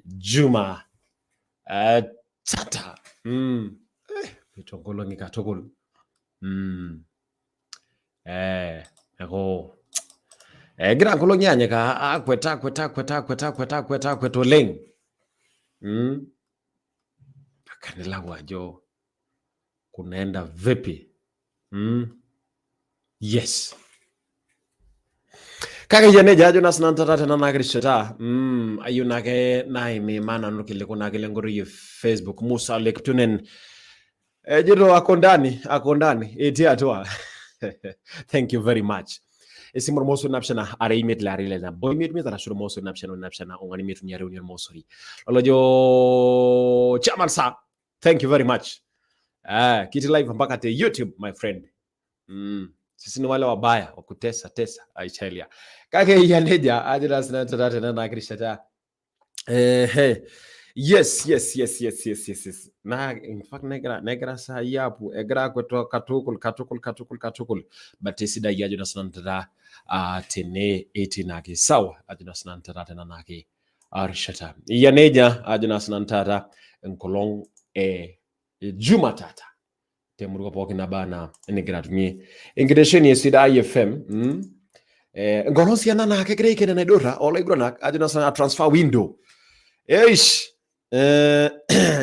Juma tata eh, nkolong'i katukul. Neeku egira nkolong'i anyika akwet akwet akwet akwet akwet akwet akwet oleng. Mpaka nilau ajo kunaenda vipi. Yes, kake eyia nejia, ajo naa sinanu taata tena naa kirishata ayieu naake naimiima nanu irkiliku naake lenkoitoi e Facebook. Musa Lektunen ejito ako ndani, ako ndani, etii atua. Thank you very much. Esimu 047 2 5 2 6 9 5 5 arashu 077 7 4 5 2 3 0. Olojo chairman sir, thank you very much. Ah, kiti live mpaka te YouTube, my friend. Sisi ni wale wabaya wa kutesa tesa aichalia. Kake eyia nejia, ajo naa sinanu taata tena naa kirishata. Ehe. Yes. Na in fact negira saai apuo, egira akwet katukul katukul katukul katukul, but esidai, ajo naa sinanu taata tene etii naake sawa, ajo naa sinanu taata tena naake rishata. Eyia nejia, ajo naa sinanu taata enkolong e Jumatata temurua pookin naba anaa enigira atumie enkitesheni e Sidai FM. Enkolong sii ena naa kegira aiken enaidurra oolaiguranak, ajo naa sinanu transfer window. Eish.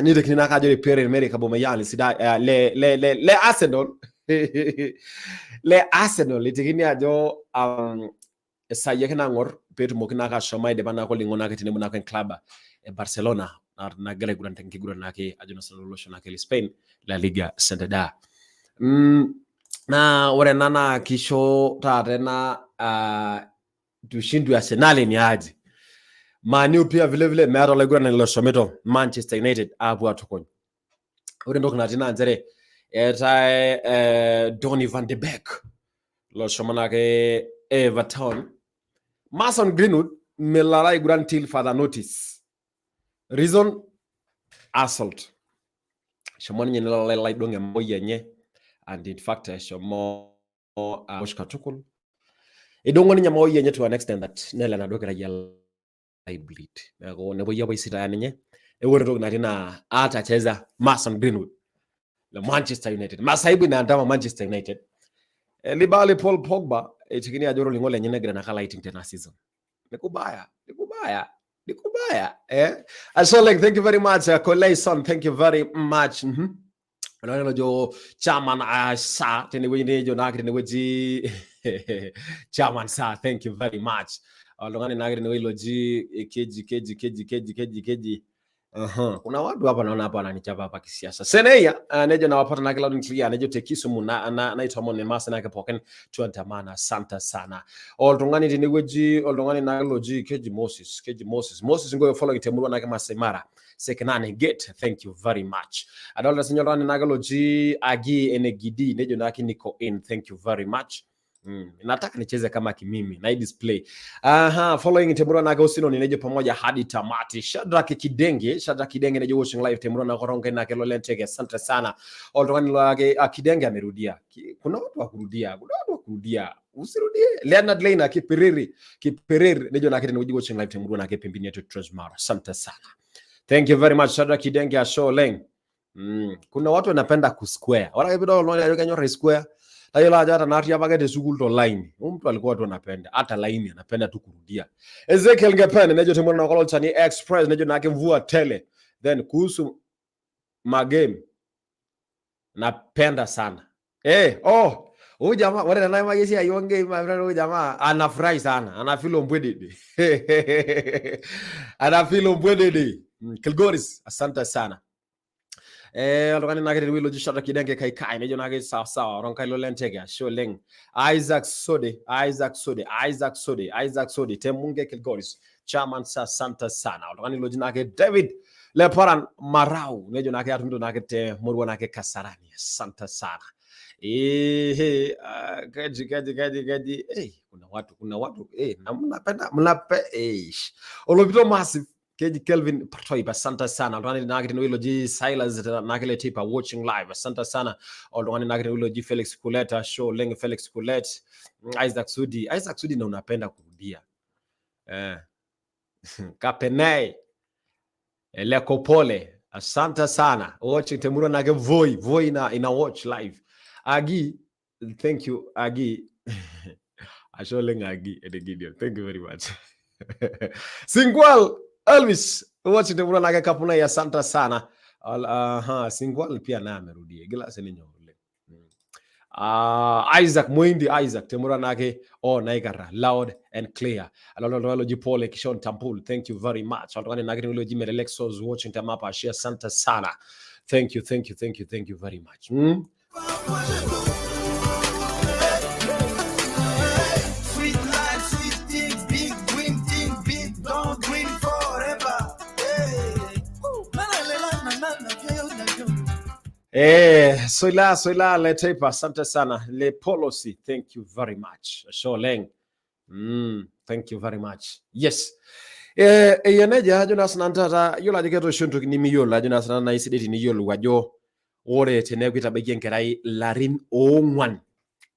Nitekini naake ajo Pierre Emerick Aubameyang sidai le Arsenal, le Arsenal itekini ajo isai ake naang'or peetumoki naake ashomo aidipa naake olning'o naake tenebo naake enclub e Barcelona nagira aiguran tenkiguran naake, ajo naa sinanu, lolosho naake le Spain, La Liga Santander. Naa ore ena naa kisho taata ena tushindwe Arsenal ni aje. Man U pia vile vile meeta olaiguranani loshomito Manchester United aapuo atukuny. Ore entoki natii naa nchere eetae Donny van de Beek loshomo naake Everton. Mason Greenwood melo alo aiguran till further notice. Reason, assault. Eshomo ninye nelo alo aidong emoi enye and in fact eshomo awosh katukul. Idong'o ninye emaoi enye to an extent that nelo enaduo kerai alo aibleed. Neeku nepuoi apuo aisitaya ninye. Neeku ore entoki natii naa atacheza Mason Greenwood le Manchester United. Masaibu inaandama Manchester United. Libali Paul Pogba eitekini ajo ore olning'o lenye negira naka lighting tena season. Ni kubaya, ni kubaya, ni kubaya. Eh? Asoleng, thank you very much. Koleison, thank you very much. Oltung'ani lojo chairman sa tenewueji nejo naake tenewueji chairman sa, thank you very much. Oltung'ani naake tenewueji loji keji keji keji keji keji keji. Kuna watu hapa naona hapa wananichapa hapa kisiasa. Seneia nejo nawapata nake loud and clear, nejo te Kisumu na na naitomon emasa nake pookin tuandamana, asante sana. Oltung'ani tenewueji, oltung'ani naake loji keji Moses, keji Moses. Moses ngoyo following temurua nake Masai Mara. Sekenani Gate, thank you very much. Adolta sinye oltung'ani naake loji Agi Enegidi, nejo naake niko in, thank you very much. Nataka nicheze kama kimimi na hii display. Aha, following temurua nake Osinoni nejo pamoja hadi tamati. Shadrack Kidenge, Shadrack Kidenge nejo watching live temurua nake Ronke nake Lolenteke. Asante sana. Oltung'ani lake Kidenge amerudia. Kuna watu wa kurudia, kuna watu wa kurudia. Usirudie. Leonard Leina Kipiriri, Kipiriri nejo nake tenewueji watching live temurua nake pembeni yetu Transmara. Asante sana. Thank you very much, Shadrack Kidenge, ashe oleng. Kuna watu wanapenda kusquare. Ore ake piidol oltung'ani ajo kenyor square, tayiolo ajo ata natii apake te sukuul to line. Huyu mtu alikuwa tu anapenda hata line, anapenda tu kurudia. Ezekiel Ngepene nejo temurua na Olchani Express, nejo nake mvua tele. Then kuhusu magame napenda sana. Oh, huyu jamaa ore tenaimaki esiai ongame, my friend, huyu jamaa anafurahi sana, anafeel ombwedede. Anafeel ombwedede. Kilgoris, asante sana. Oltung'ani naake tenewueji loji Shadrack Kidenge Kaikai nejo naake sawa sawa, Oronkai Lolenteke, ashe oleng. Isaac Sode, Isaac Sode, Isaac Sode, Isaac Sode Temunge Kilgoris, chairman sa, asante sana. Oltung'ani loji naake David Leparan Marau nejo naake atumito naake te murua naake Kasarani, asante sana. Ehe, ah, kaji kaji kaji kaji, kuna watu na mnapenda mnape Olopito Massive keji Kelvin Partoip, asante sana. Oltung'ani naake tenewueji loji Silas naake le Tipa watching live, asante sana. Oltung'ani naake tenewueji loji Felix Kulet, ashe oleng Felix Kulet. Isaac Sudi, Isaac Sudi, na unapenda kurudia. Kapenei Lekopole, asante sana. Watching temurua nake Voi, Voi ina watch live. Agi, thank you Agi. Ashe oleng Agi Ede Gideon. Thank you very much. Singwal Elvis watching temurua nake Kapunai, asante sana. Singwal pia naye amerudia. Gila sininyo oleng. Isaac Mwindi Isaac temura nake oh naikara loud and clear. Alolo jipole Kishon Tampul, thank you very much. Oltung'ani nake tenewueji Merelexos watching tamapa ashe, asante sana. Thank you, thank you, thank you, thank you very much. Sweet life, sweet things, big dream thing, big don't dream forever. Hey. Ooh, la la la la la la la la la. Soila Soila Letepa, asante sana. Le Policy, thank you very much. Ashe oleng. Thank you very much. Yes. Eyia nejia ajo naa sinanu taata yiolo ajo keeta oshi entoki nimiyiolo ajo naa sinanu naa isidai teniyiolou ajo ore teneeku itabaikia enkerai ilarin oong'uan,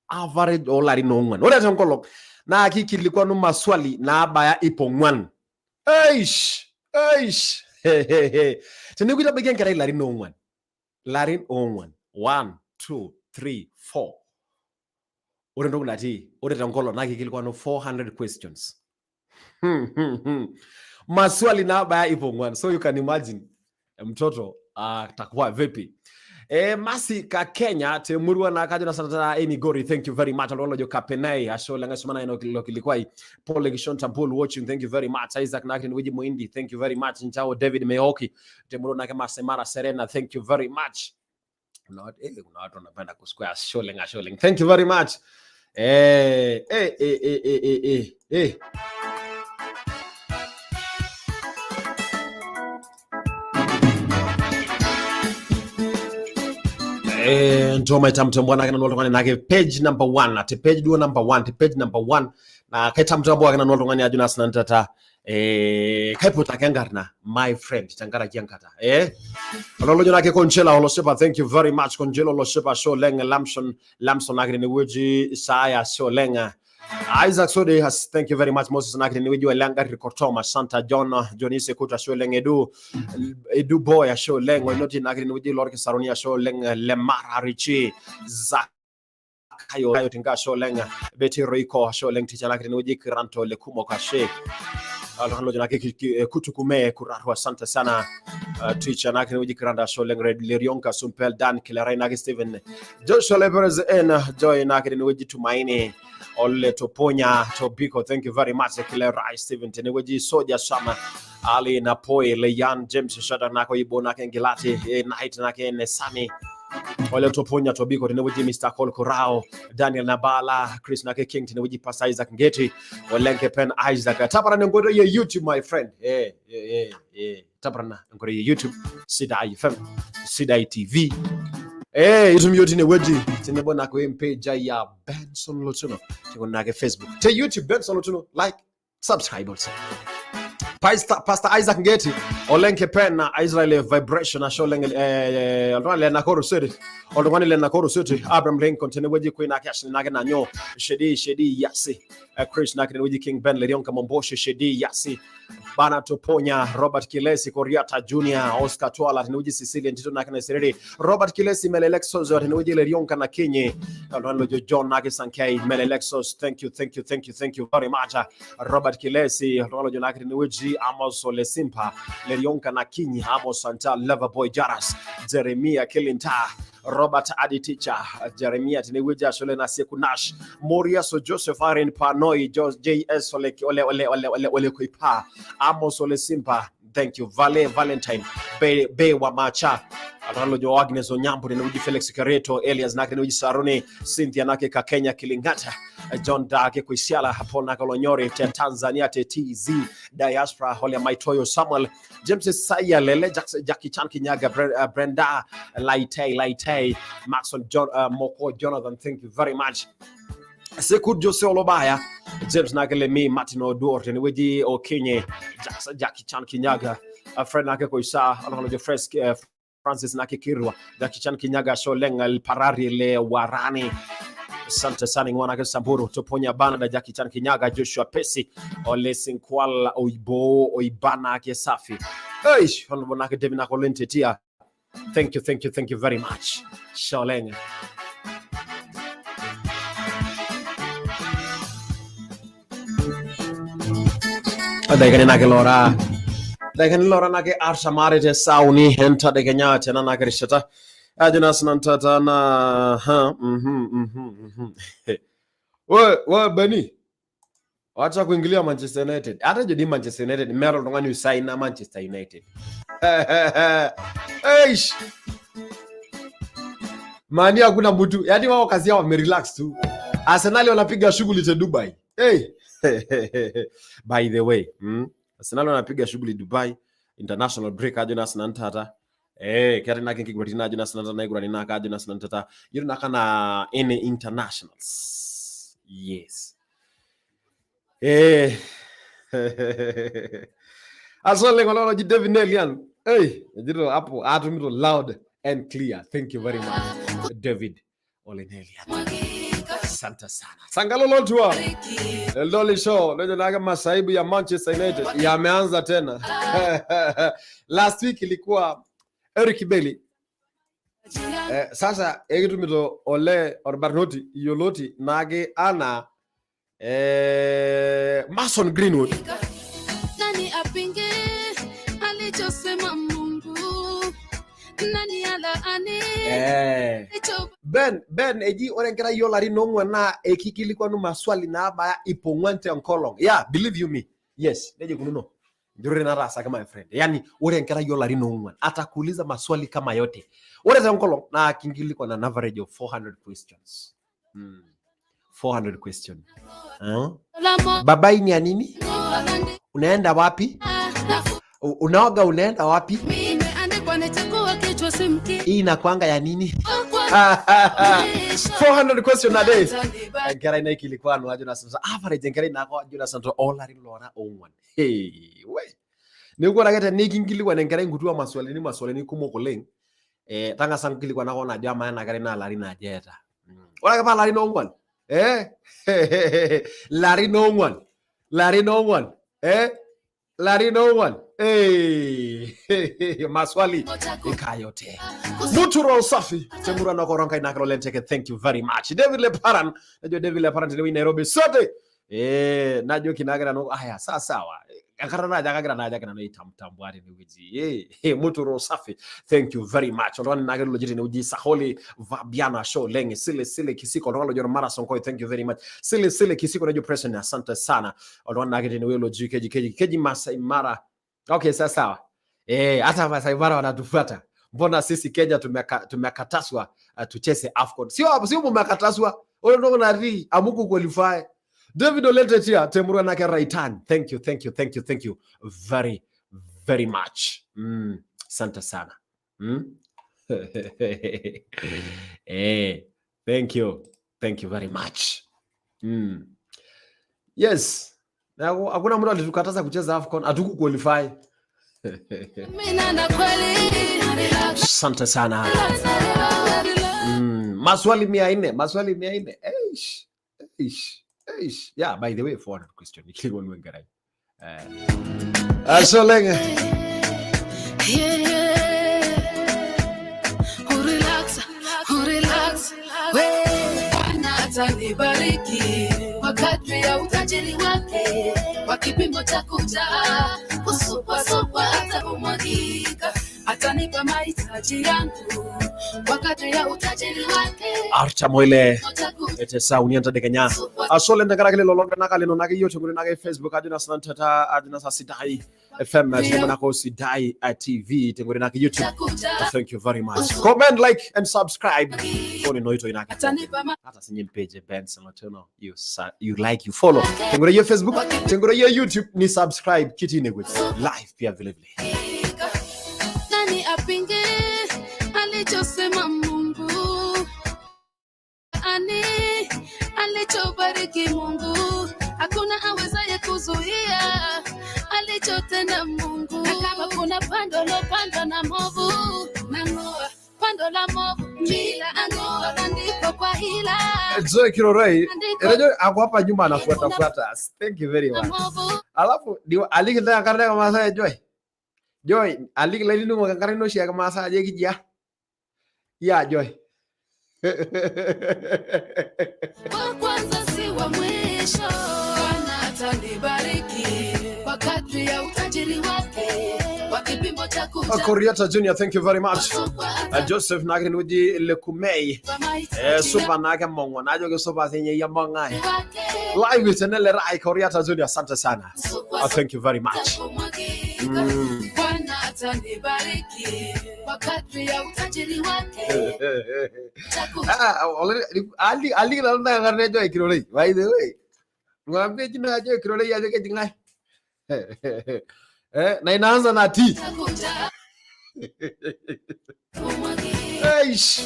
average oolarin oong'uan, ore tenkolong naa kikilikuanu maswali naabaya 400. Eish! Eish! Teneeku itabaikia enkerai ilarin oong'uan, larin oong'uan, 1, 2, 3, 4. Ore entoki natii, ore tenkolong naa kikilikuanu 400 questions. Maswali naabaya 400. So you can imagine mtoto atakuwa vipi. Masi ka Kenya temurua na kajo na sana Amy Gori, thank you very much. Ololo jo Kapenai ashe oleng aisuma ino kilikwai. Paul Gishon Tampul watching, thank you very much. Isaac Nakri Wiji Muindi, thank you very much. Nchao David Meoki temurua na kama Semara Serena, thank you very much. Kuna watu wanapenda kusquare ashe oleng, ashe oleng. Thank you very much. Ntoma itamtambua nake nanu oltung'ani nake page number one ate page duo number one te page number one naa kaitamtambua ake nanu oltung'ani ajo naa sinanu tata kaipot ake enkarna my friend tenkaraki enkata ololojo nake Conchela Olosipa, thank you very much Conchela Olosipa, ashe oleng. Lamson Lamson nake tenewueji Isaya, ashe oleng. Isaac Sode has thank you very much. Moses nake tenewueji Olengarri Kortoma Santa John Johnise Kuta, ashe oleng. Edu Edu Boy, ashe oleng. Oinoti nake tenewueji Lorkisaroni, ashe oleng. Lemara Richi Zakayo Kayo Tinga, ashe oleng. Betty Roiko, ashe oleng. Ticha nake tenewueji Kiranto Lekumo kashe oltung'ani lojo nake Kutukume Kuraru, asante sana. Teacher nake tenewueji Kiranda, ashe oleng. Red Lerionka Sumpel Dan Kilerai nake Steven Joshua Leperez en Joy nake tenewueji Tumaini Ole Toponya Tobiko, thank you very much. Kilerai Steven tenewueji Soja Sama Ali Napoi Leyan James Shada nako Ibo nake Ngilati Night nake Nesami Ole Toponya Tobiko tenewueji Mr. Col Korao Daniel Nabala Chris nake King tenewueji Pastor Isaac Ngeti Olenke Pen Isaac taparana enkoitoi e YouTube, my friend. Taparana enkoitoi e YouTube, Sidai FM, Sidai TV, itum yiok tinewueji tenebo nake wempage ai ya Benson Lotuno tikunake Facebook te YouTube Benson Lotuno, like, subscribe also. Pastor Isaac Ngeti Olenke Pen na Israel Vibration ashe oleng. Oltung'ani le Nakuru City, oltung'ani le Nakuru City Abraham Lincoln tenewueji Queen ake Ashley nake Nanyo Shedi Shedi Yasi Chris nake tenewueji King Ben Lerionka Momboshe Shedi Yasi Bana Toponya Robert Kilesi Koriata Junior Oscar Twala tenewueji Cecilia Ntito nake Naisiriri Robert Kilesi Melelexos tenewueji Lerionka na Kinyi oltung'ani lojo John nake Sankei Melelexos, thank you, thank you, thank you, thank you very much. Robert Kilesi oltung'ani lojo nake tenewueji Amos Olesimpa Lerionka na Kinyi Amos Santa Loverboy Jaras Jeremia Kilinta Robert Adi Teacher Jeremia tenewueji ashe oleng Nasieku Nash Moriaso Joseph Aaron Panoi JS Ole Ole Ole Ole Ole Ole Kuipa Amos Ole Simpa, thank you. Vale Valentine Be, Be wa Macha oltung'ani lojo Agnes Onyambo tenewueji Felix Kareto Elias nake tenewueji Saruni Cynthia nake Kakenya Kilingata John Dake Kuisiala Paul nake Olonyori te Tanzania te TZ Diaspora Ole Maitoyo Samuel James Saya Lele Jackie Chan Kinyaga Brenda Laitei Laitei Maxon John, Moko Jonathan, thank you very much. Sekud Jose Olobaya James nake Lemi Martin Oduor tenewueji Okinye Jackie Chan Kinyaga Fred nake Koisa oltung'ani lojo Fresk Francis nake Kirwa Jackie Chan Kinyaga ashe oleng Parari Le Warani Asante sana ing'wana ke Samburu Toponya Bana Jackie Chan Kinyaga Joshua Pesi Ole Sinkwala Oibo Oibana ke safi. Eish, honorable nake David Nakolente tia. Thank you, thank you, thank you very much. Sholeng. Daikani nake Lora. Daikani Lora nake Arsha Marite Sauni henta dakanya tena nake rishata. Ajina sinantata na ha We we Beni. Wacha kuingilia Manchester United. Hata jadi Manchester United mero oltung'ani usaina Manchester United. Eish. Mani hakuna mtu. Yaani wao kazi yao wamerelax tu. Arsenal wanapiga shughuli te Dubai. Hey. By the way, Arsenal wanapiga shughuli Dubai, international break ajo na sinantata. Keeta nake nkiguratin ajo na sinantata naigurani naka ajo na sinantata. Yiolo naka na any internationals. Yes. Asante kwa lolo David Nelian. Hey, ejito hapo atumito loud and clear. Thank you very much David Olenelian. Asante sana. Sangalo Lotua. Eldoli Show, leo naka masaibu ya Manchester United yameanza tena. Last week ilikuwa Eric Bailey. Sasa ekitumito ole orbarnoti yioloti naake ana Mason Greenwood. Nani apinge alichosema Mungu? Nani alaani alicho Ben eji ore enkerai oolarin oong'wan naa ekikilikwanu maswali naabaya ip ong'wan tenkolong. Yeah, believe you me. Yes, neja ikununo. Njorore nataasaki my friend. Yani ore enkerai oolarin oong'wan atakuuliza maswali kama yote. Ore tenkolong naa kinkilikwan an average of 400 questions. 400 questions. lamo Babai ni ya nini? Unaenda wapi? Unaoga unaenda wapi? Imeandikwa nitakuwa kichwa si mkia. Hii inakuanga ya nini? 400 question a day. Enkerai naikilikwanu ajo na sinanu average enkerai naako ajo na sinanu oolarin loora oong'wan. Hey, we. Neeku ore ake tenikinkilikwan enkerai nkutua maswalini kumok oleng, tang'asa nkilikwana koon ajo amaa ena kerai naa larin aja eeta. Ore ake paa larin oong'wan, larin oong'wan, larin oong'wan, larin oong'wan. Hey, maswali ikayote. Muturo safi. Temura na koronka inakalo lenteke. Thank you very much. David Leparan. Najua David Leparan tene Nairobi sote. Najua kinagira no aya sawa sawa. Enkata naja kagira naja kina noitamtambua tenewueji. Muturo safi. Thank you very much. Oltung'ani naake loji tenewueji Saholi Vabiana Show Lenge Sile Sile Kisiko oltung'ani lojo Mara Sonkoi. Thank you very much. Sile Sile Kisiko nejo president asante sana. Oltung'ani naake tenewueji loji keji keji keji Masai Mara. Okay, sawa sawa. Hata Masai Mara wanatufuata. Mbona sisi Kenya tumekataswa tucheze AFCON? Sio sio mumekataswa. Ore ntoki natii amu qualify. David Oletetia temurua nake Raitan. Thank you, thank you, thank you, thank you very very much. Asante sana. Thank you. Thank you very much. Yes. Na hakuna mtu alitukataza kucheza AFCON, hatuku qualify. Mina na kweli. Asante sana. Maswali 400, maswali 400. Eish. Eish. Eish. Yeah, by the way, 400 question. Ikiwa ni wengarai. Asolenge. Yeah. Relax, relax. We Bwana atanibariki kwa kadri ya utajiri wake, kwa kipimo cha kujaa, kusupwasupwa hata kumwagika. Atanipa mahitaji yangu kwa kadri ya utajiri wake. Archa moile ete sauni entadekenya. Asole ntenkaraki lelo longanaka lino nake yiyo tenguri nake Facebook ajo na sinantata ajo na sa Sidai FM tenebo nako Sidai TV tenguri nake YouTube. Thank you very much. Comment, like and subscribe. Oni noito inake. Atanipa Hata sinye mpage Benson Otieno. You like, you follow. Tenguri yo Facebook, tenguri yo YouTube ni subscribe kiti inegwe. Live pia vile vile. Nani apinge alichosema Mungu? Ani alichobariki Mungu, hakuna awezaye kuzuia alichotenda Mungu. Na kama kuna pando lopandwa na movu, nang'oa pando la movu, kila ang'oa andiko kwa Kila Joy Kirorei andiko etejo ako hapa nyuma anafuata fuata. Thank you very na much. mwovu Alafu aliki ntae enkarna e kimaasai Joy. Joy, aliki lainining'ok enkarna ino oshi e kimaasai ajo ekijia? Yeah, Joy. Wa kwanza si wa mwisho. Bwana atanibariki kwa kadri ya utajiri wake, kwa kipimo cha kuja Koriata Junior, thank you very much. Sukwa Joseph naake tenewueji Lekumei. atapa mahitaji Supa naake Mong'o najoki supa sinye iyie Mong'ai. wake. Live tenele rai Koriata Junior, asante sana. Sukwa Thank you very much. kumwagika. Bwana atanibariki kwa kadri ya utajiri wake. Cha kuja Ah, already aliki nanu ntae enkarna e Joy Kirorei. By the way, mwambie jina ya Joy Kirorei ajo keji ng'ae. Na inaanza na T. kuja kumwagika. Eish,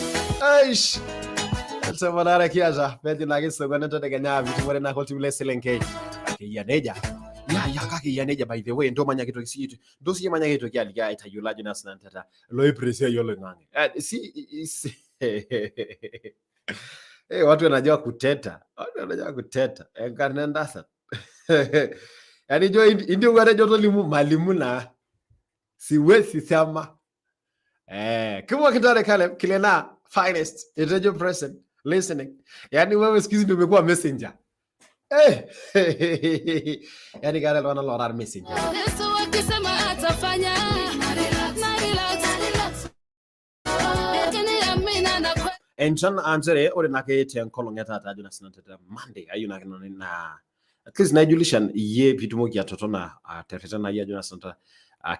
eish. Semanare kiata peji nake sokoni entadekenya pitumore nake oltim le selenkei. Keyia nejia. Ya kake eyia nejia by the way ntoo manya ake toki siyie ntoo siyie manya ake aitoki aliki aitayiolo ajo naa sinanu tata loipirta esiai oloing'ang'e. Si watu wanajua kuteta. Watu wanajua kuteta. Enkarna entasat. Yaani jo indim atejo tolimu malimu naa. Siwezi sema. Kimo kitare kale Kilena finest etejo present listening. Yaani wewe siku hizi ndio umekuwa messenger. Yaani kare iltung'anak loora messenger. Yesu akisema atafanya. Na relax, na relax, na relax. Lakini amina na kweli. Enchan aa nchere ore naake tenkolong e taata ajo naa sinanu tata Monday ayieu naake nanu naa at least naijulisha iyie piitumoki atotona terretena ajo naa sinanu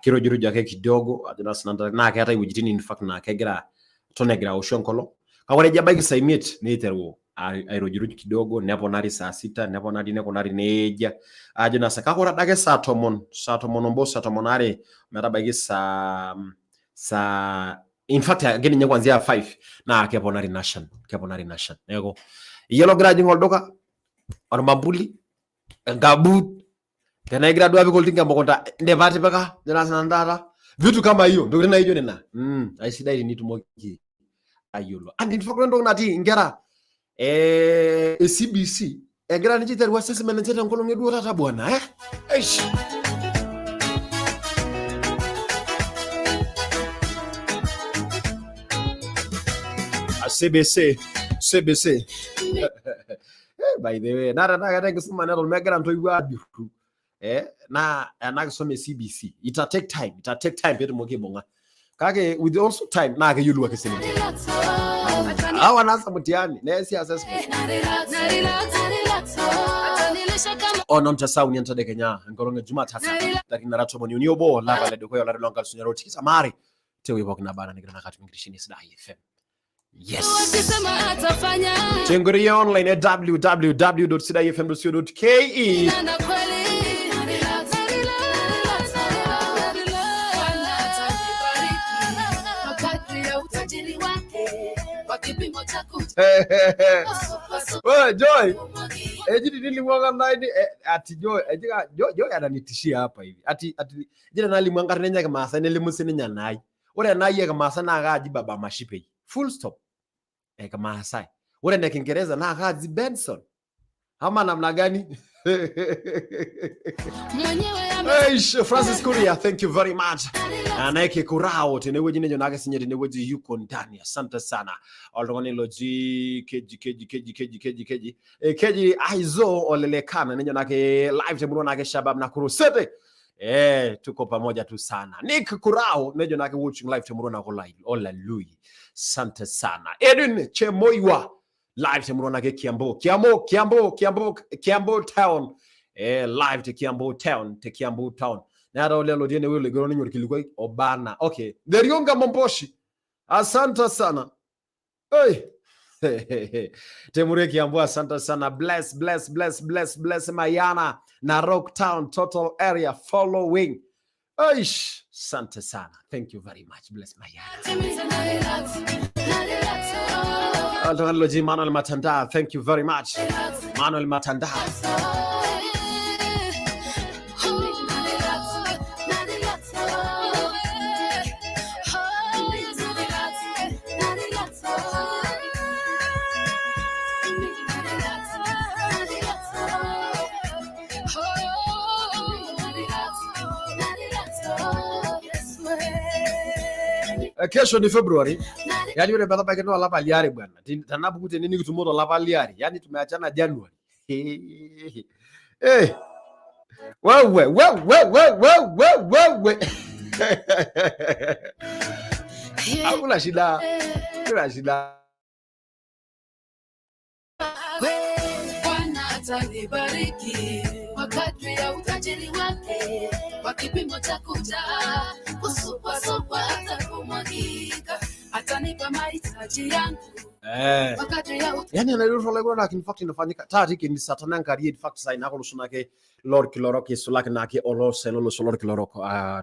kirujurujo ake kidogo ajo naa sinanu tata naa keetae iwuejitin in fact naa kegira eton egira aoshu enkolong kake ore ejo ebaiki saa imiet neiteru airujuruj kidogo neponari saa sita neponari nekunari neejia ajo naa kake ore adake saa 10 saa 11 saa 12 metabaiki saa in fact ake ninye kuanzia 5 naa keponari nashan keponari nashan. Neeku iyie logira ajing olduka ormambuli enkabut tenaa igira duo apik oltinka emukunta indipa atipika ajo naa sinanu taata vitu kama hiyo ntokitin naijo nena aisidai tenitumoki ayiolo. And in fact ore entoki natii inkera e CBC egira ninche aiteru assessment enche tenkolong eduo taata bwana Eish. CBC CBC. By the way naa tenaa keetae enkisuma neton megira intoiwuo ajurru naa ena kisuma e CBC ita take time ita take time peetumoki aibung'a kake with also time naa keyiolou ake sininche. Relax, oh. Hawa wanaanza mtihani neesi assessment. Na relax, na relax, na relax, oh. Atanilisha kama Onom tasauni entadekenya enkolong e Jumatatu Na relax. ntarikini nara 31 olapa ledukuya olari loonkalusuni are otikitam aare tewueji pookin naba anaa nigira naake atum enkitesheni e Sidai FM. Yes. Akisema atafanya. Tenkoitoi online e www.sidaifm.co.ke. Na kweli. Na relax, na relax, na relax. Bwana atanibariki kwa kadri ya utajiri wake, kwa kipimo cha kuja. Wewe Joy, ejiti nilimu enkarna ati Joy, ejika Joy, Joy ananitishia hapa hivi. Ati jina nalimu enkarna enye kimaasai nelimu sininye enaai. Ore enaai e kimaasai naa kaaji Baba Mashipei. Full stop. E kimaasai. Ore ene Kiingereza naa kaaji Benson. Ama namna gani? Mwenyewe ame Eish, Francis Kuria, thank you very much. Anaeke Kurao tenewueji nejo naake sinye tenewueji yuko ndani. Asante sana. Oltung'ani loji keji keji keji keji keji keji keji Aizo olelekana nejo naake live temurua naake Shabab Nakuru City. Tuko pamoja tu sana. Nick Kurao nejo naake watching live temurua nako Olalui. Asante sana. Edwin Chemoiwa live temurua nake Kiambu. Kiambu Kiambu Kiambu Kiambu Town. Live te Kiambu Town, te Kiambu Town. Neeta ole lotii enewueji loigero ninye orkilikuai Obana. Okay. Therionga Momboshi. Asante sana. Hey. Temurua Kiambu, asante sana. Bless, bless, bless, bless, bless Mayana Narok Town total area following. Eish. Asante sana. Thank you very much. Bless Mayana. Timiza na relax, na relax, oh. Oltung'ani loji Manuel Matanda. Thank you very much. Relax, Manuel Matanda. oh. Na relax, na relax, oh. Oh, na relax, na relax, oh. Kesho ni February. Yaani yule baba yake ndo olapa liare bwana. Tanapuku tenini kitumo tolapa liare. Yaani tumeachana January. Eh. Wewe wewe wewe wewe wewe. Hakuna shida. Hakuna shida. Bwana atanibariki kwa kadri ya utajiri wake, kwa kipimo cha kujaa, kusukwasukwa hata kumwagika. Atanipa mahitaji yangu Eh. kwa kadri ya Yani anailolagurana in fact inafanyika taariki ni saa tano angarie in fact sai nako lusunake Lord Kilorok isulaki nake olose loloso Lord Kilorok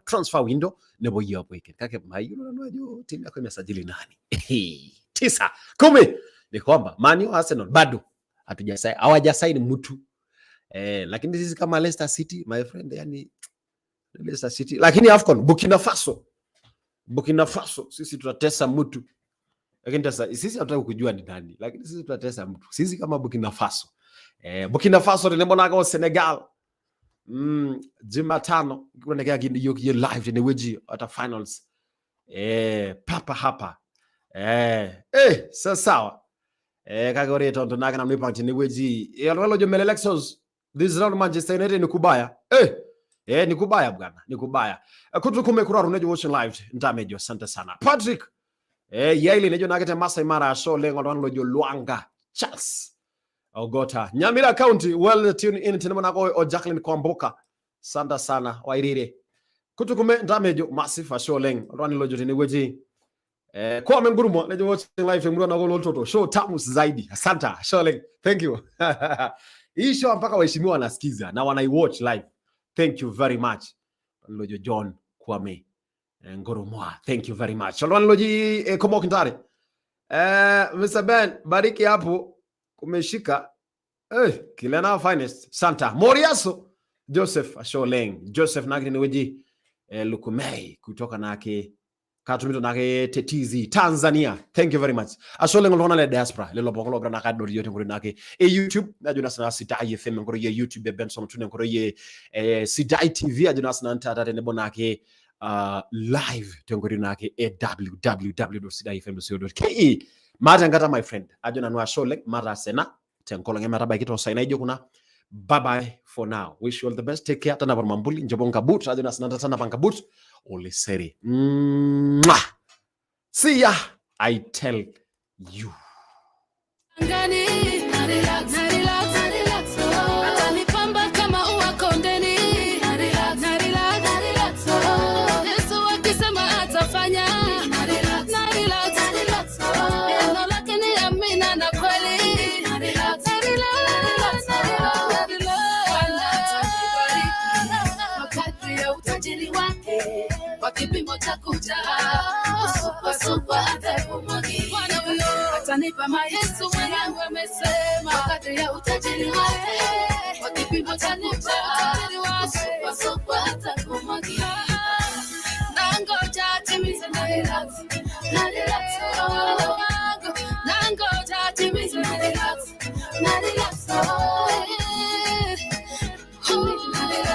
transfer window nebo hiyo weekend kake mayiolo nanu ajo timu yako imesajili nani 9 10 ni kwamba Man U Arsenal bado hatujasaini hawajasaini mtu lakini sisi kama Leicester City, my friend, yani Leicester City, lakini AFCON Burkina Faso sisi tutatesa mtu, lakini sasa sisi hatutaki kujua ni nani, lakini sisi tutatesa mtu, sisi kama Burkina Faso. Burkina Faso tenebo nako Senegal Jumatano kuonekea hiyo live tenewueji ata finals papa hapa sawa kake ore tonto nake nanu ipang tenewueji oltung'ani lojo Melelexos this round Manchester United ni kubaya ni kubaya bwana, ni kubaya. Kutukume kuraru nejo watching live ntamejo, asante sana Patrick yaili nejo nake te Masai Mara asho oleng oltung'ani lojo Luanga Charles Ogota Nyamira County well tune in tenebo nako o Jacqueline Kwamboka, asante sana wairire kutukume ntamejo massive asho oleng oltung'ani lojo tenewueji Kwame Ngurumo nejo watching live temurua nako loltoto show tamu zaidi, asante ashe oleng, thank you. Hii show mpaka waheshimiwa wanasikiza na wanaiwatch live, thank you very much lojo John Kwame Ngoromwa, thank you very much oltung'ani loji Komok Ntare. Mr. Ben bariki hapo kumeshika Kilena finest Santa Moriaso Joseph Asholeng Joseph nake tenewueji Lukumei kutoka nake katumito nake Tetizi Tanzania, thank you very much Asholeng oltung'anak le diaspora lelo pookin logira nake adol yiok tenkoitoi nake e YouTube najo naa sinanu Sidai FM enkoitoi e YouTube e Benson Tune enkoitoi e Sidai TV ajo naa sinanu taata tenebo nake live tenkoitoi nake e www.sidaifm.co.ke. Maata enkata, my friend, ajo nanu ashe oleng, mataas ena tenkolong emetabaiki toosai naijo kuna. Bye bye for now, wish you all the best, take care, tanapa ormambuli, nchopo nkabut, ajo naa sinanu tanapa nkabut olesere. Mwah! See ya, I tell you. Angani, na relax, na relax, na relax, oh. Atanipamba kama ua kondeni. Na relax, na relax, na relax, oh. Yesu akisema atafanya. Na relax, na relax, na relax, oh. Neno lake ni amina na kweli. Na relax, na relax, na relax, na relax. Bwana atanibariki kwa kadri ya utajiri wake, kwa kipimo cha kujaa, kusukwasukwa hata kumwagika. Bwana huyo atanipa mahitaji yangu, amesema, kwa kadri ya utajiri wake.